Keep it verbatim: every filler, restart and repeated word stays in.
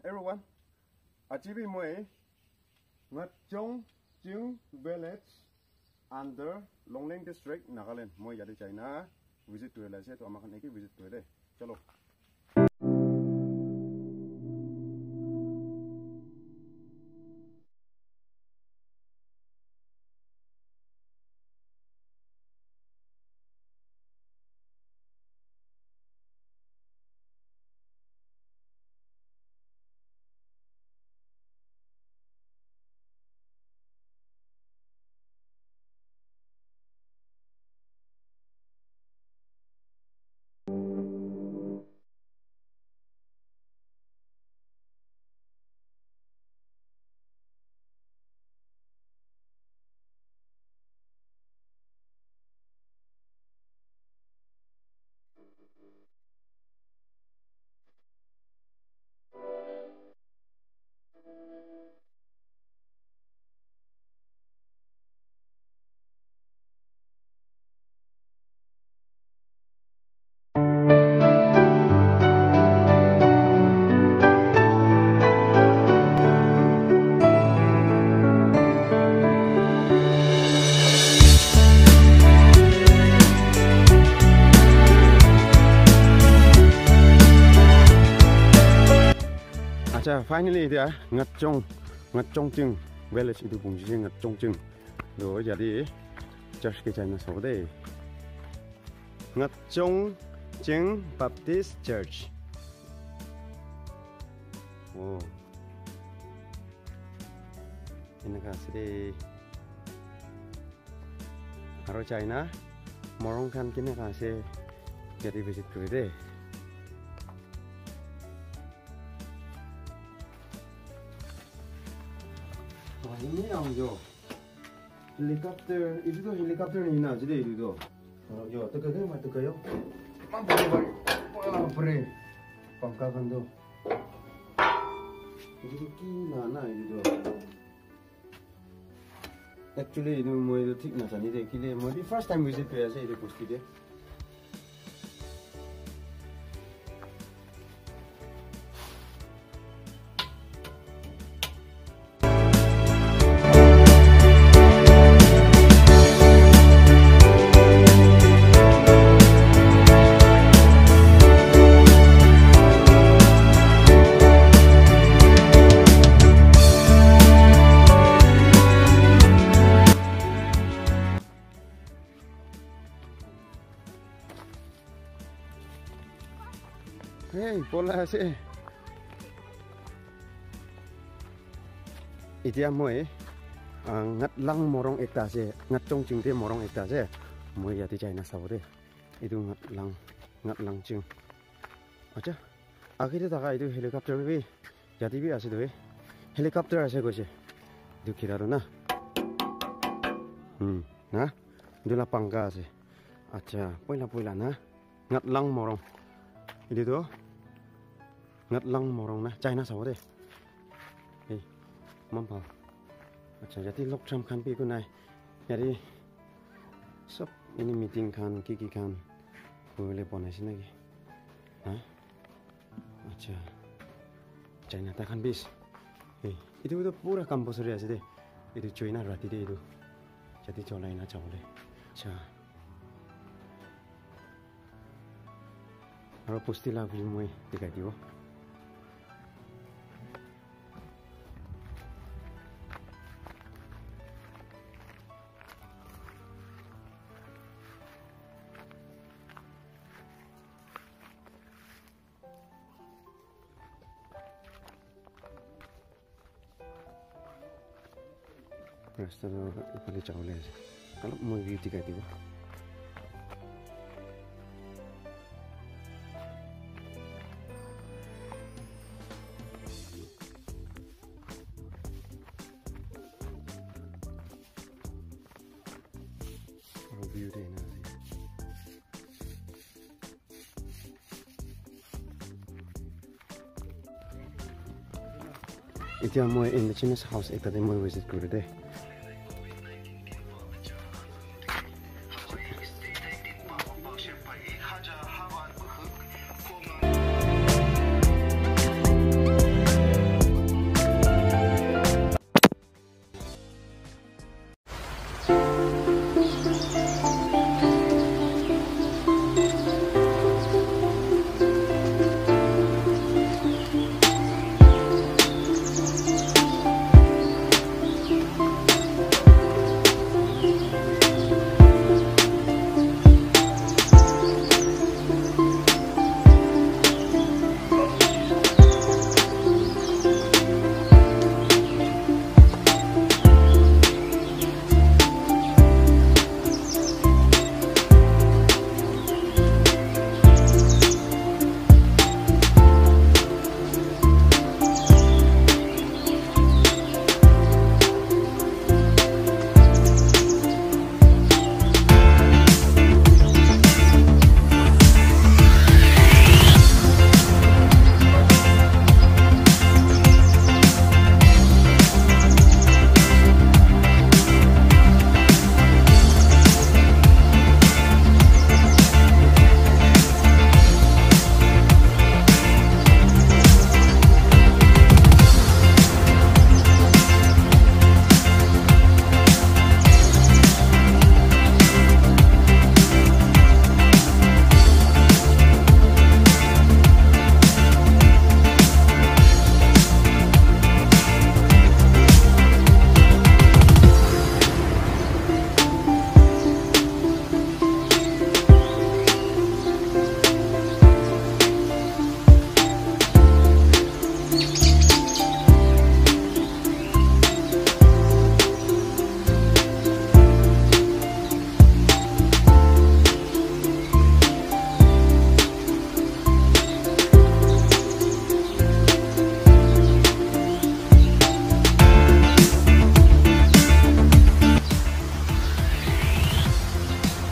Everyone, aji bi moi Ngatchong Ching village under Longleng district, Nagaland. Moi yate jaina visit kuri la ase, to ama khan eki visit kuri de. Chalo. Acha, finally, etia Ngatchong, Ngatchong Ching village etu pungji se Ngatchong Ching. To yate church ke jaina sabo de. Ngatchong Ching Baptist Church. Oh. Eneka ase de. Aro jaina morung khan keneka ase yate visit kuri de. Wah, ini yang jo. Helicopter, itu tu helicopter ni na, jadi itu tu. Oh, yo, tu kaya mah tu kaya. Mampu tu bari. Wah, pre. Pangka kan tu. Itu tu kina na itu tu. Actually, itu moi itu thik na jani de. Kile moi bi first time visit kuri ase itu bosti de. Hey, pola ase. Etia moi, ah, Ngatlang morung ekta ase, Ngatchong Ching te morung ekta ase. Moi yate jaina sabo de. Etu Ngatlang, Ngatlang Ching. Acha, age te thaka etu helicopter bi yate bi ase toh, eh. Helicopter ase koise. Etu khira toh na. Hmm, na? Etu la pangka ase. Acha, poila poila na. Ngatlang morung. Etu toh Ngatlang morung na. Jaina sabo de. Hey, mampa. Acha, yate log jam khan bi eku nai. Yate sob ini meeting khan, ki ki khan kuribole banai ase naki? Ha? Acha. Jaina tai khan bi ase. Hey, etu toh pura compulsory ase de. Etu joina rati de etu. Yate cholai na jabo le. Acha. Aro bosti la view moi dikhai dibo. Rasta toh ephale jabole ase. Olop moi view dikhai dibo. Aro view de ena ase. Etia moi indigenous house ekta te moi visit kuri de.